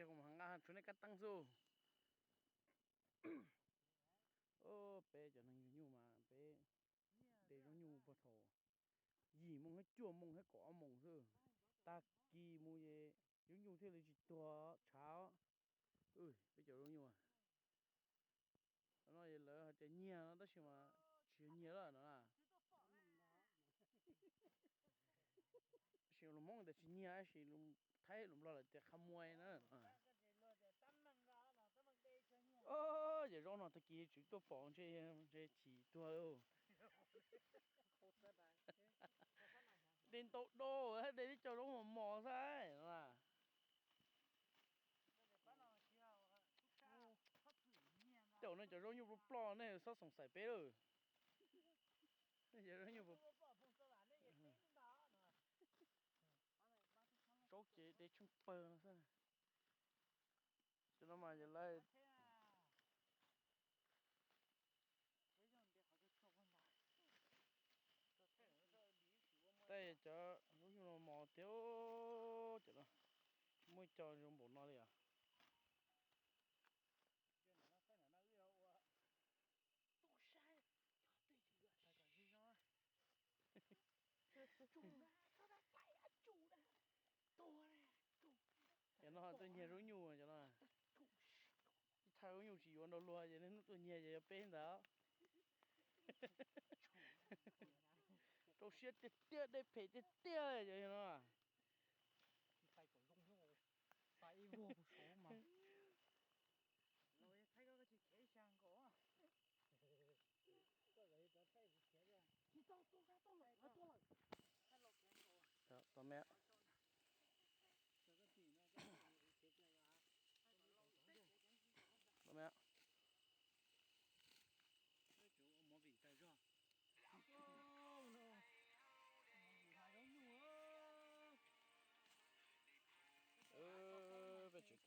Kuv mam nqa tshuav nej kab teeb xwb. Peb cov neeg yug nyuj mas peb de zaub nyuj puag thaum yim moo thiab cuaj moo thiab kaum ob moo xwb. Tag kis mus es zaub nyuj thiaj li tsis tuag tshav. Peb cov zaub nyuj no lawv hais tias nyiag no tab sis mas tsis yog nyiag lawm no na. Tab sis lus Hmoob tias tsis nyiag, tab sis Thaib lus Nplog lawv tias qha muai na. Ces zaub no tag kis tswv tuaj pom ntshe, ntshe chim tuag. De ntau do, de tib co zaub mos mos xwb. Tej zaum nej cov zaub nyuj ploj ploj nej txhob xoom xaim peb lawm. Nej cov zaub nyuj, zaub ces de tsheej pawg no xwb. Cov no mas yog lawv tej cov zaub nyuj no mos tiag. Cov no muaj ib co zoo npaum no li os. Cov no tuaj nyiag zaub nyuj cov no. Ib thaj zaub nyuj tsis yuav nrog luag ces niaj hnub tuaj nyiag ces yog peb ntag. Rau siab tiag tiag, dej phem tiag tiag cov no. Tau me, tau me. Peb tseem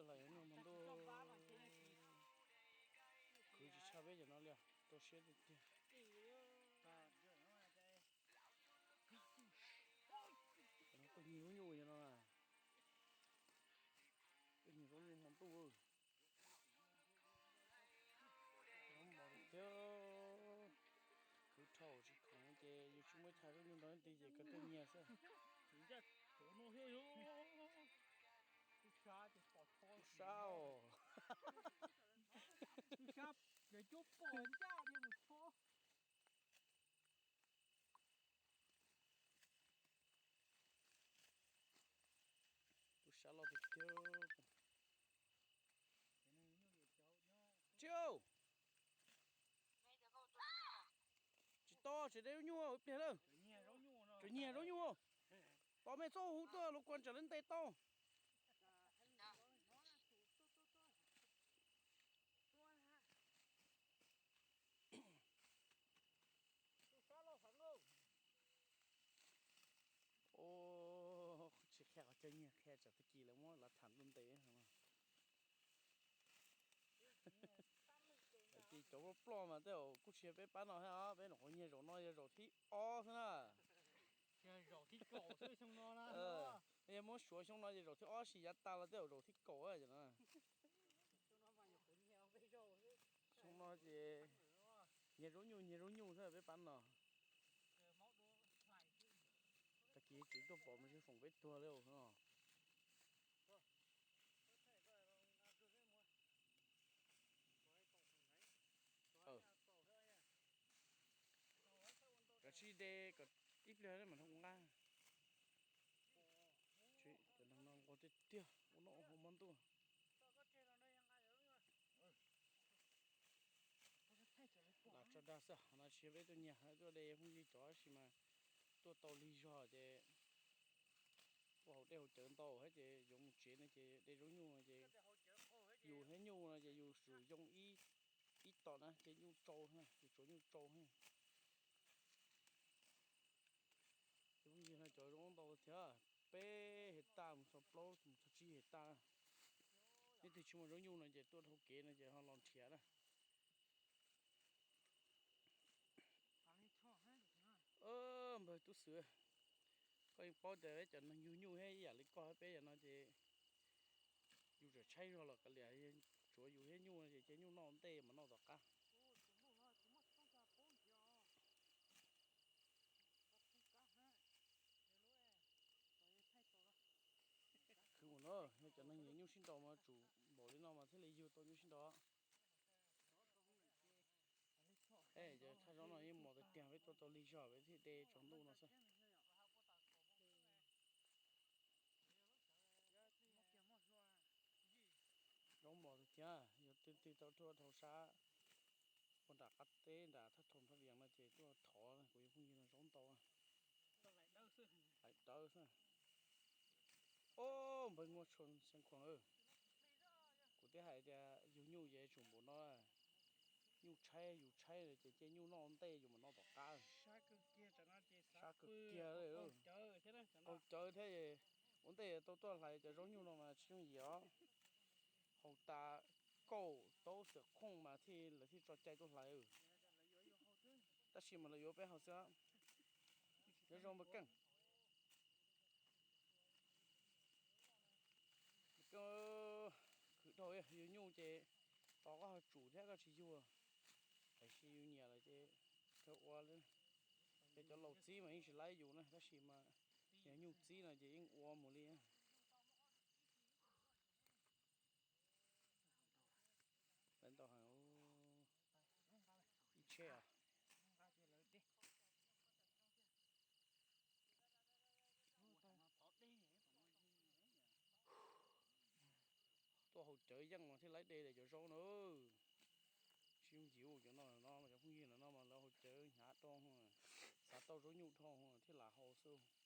tuaj hlais zaub nyuj hmo ntuj, khwv tsis tshaj peb cov no li, rau siab tiag tiag. Cov no tuaj nyiag zaub nyuj cov no na, tuaj nyiag zaub nyuj hmo ntuj. Mos thiab, khwv dhau tsis khoom ces yus tsis muaj ib thaj zaub nyuj nrog leej twg ces kawg tuaj nyiag xwb. Tub sab os. Tub sab loj tiag tiag. Tsis, tsis tau, tsis de zaub nyuj ib pliag lawm. Tseem nyiag zaub nyuj. Tos me txhob hu tuaj los kuv tsam lawv ntes tau. Tsis qhia qhov chaw nyiag, qhia tsam tag kis lawv muab lav tham ntuj ntes. Tag kis cov ploj ploj mas tej zaum kuj tsis yog peb pab no thiab, peb nyuam qhuav nyiag zaum no yog zaum thib ob xwb na. Yog muab suav xyoo no ces zaum thib ob, sis yav tas los tej zaum zaum thib kaum no. Xyoo no ces nyiag zaub nyuj nyiag zaub nyuj xwb peb pab no. Tag kis tswv tuaj pom mas tsis foom peb tuag li no. Kav tsij de kom ib pliag mam rau kuv nqa. Cov neeg no nquag tiag tiag, ua noj ua haus hmo ntuj. Lam tso dag xwb, qhov no tsis yog peb tuaj nyiag, tuaj de phooj ywg cov tab sis mas tuaj tau lig zog ces ua haus dej haus cawv ntau thiab ces yuav mus tsev no ces de zaub nyuj ces yus thiab nyuj no ces yus tsum yoo ib tom na ces nyuj tsau, yus tsuav nyuj tsau. Ces phooj ywg no cov zaub ntau thiab, peb hais tas mus txog plaub mus txog tsib hais tas. Leej twg tsis muaj zaub nyuj no ces tuaj dhau kev no ces ho los nrhiav na. Npawg tub xwm, koj yeej paub tias peb cov neeg yug nyuj thiab ib yam li koj thiab peb yam no ces yus Tshaib zog los kav liam, tsuav yus thiab nyuj ces cia nyuj noj ntej mas noj tom qab. Khwv mus no, yog cov neeg nyiam nyuj sib nraus mas tsum npaum li no mas thiaj li yug tau nyuj sib nraus. Cov thaj zaub no yeej mos tiag tiag, peb tua tau lig zog peb thiaj de tsaus ntuj no xwb. Zaub mos tiag tiag, yog twg twg tau tuaj dhau sab puag nram qab teb nram thaj thom thaj vias no ces tuaj thov kuv cov phooj ywg no, zaub ntau. Laim dawb xwb. Ob, npawg Muaj Tshua Xeev Khuam, kuv twb hais tias yug nyuj ces tsum npaum no. Nyuj tshaib yus tshaib ces cia nyuj noj ua ntej yus mam noj tom qab. Sab kawg kiag, qaug cawv thiab. Ua ntej tau tuaj hlais cov zaub nyuj no mas tsis yooj yim os. Haus tas kaum tau xiam khooj mas thiaj lawv thiaj tso cai tuaj hlais. Tab sis mas lawv yuav peb haus xwb. Nyob zoo npawg Keej. Khwv dhau, yug nyuj ces tos koj ho tsum thiab koj tsis yug. Tiam sis yus nyiam lawm ces kawg ua li. Ces cov laus txib mas yeej tsis laib yus na, tab sis mas yog nyuj txib no ces yeej ua mus li. Lawv ntau heev. Ib tsheb os. Tuaj haus cawv yeej mas thiaj laib de cov zaub na. Tsis yooj yim cov no, cov phooj ywg no mas lawv haus cawv hnyav dhau, xav tau zaub nyuj dhau thiaj lam haus xwb.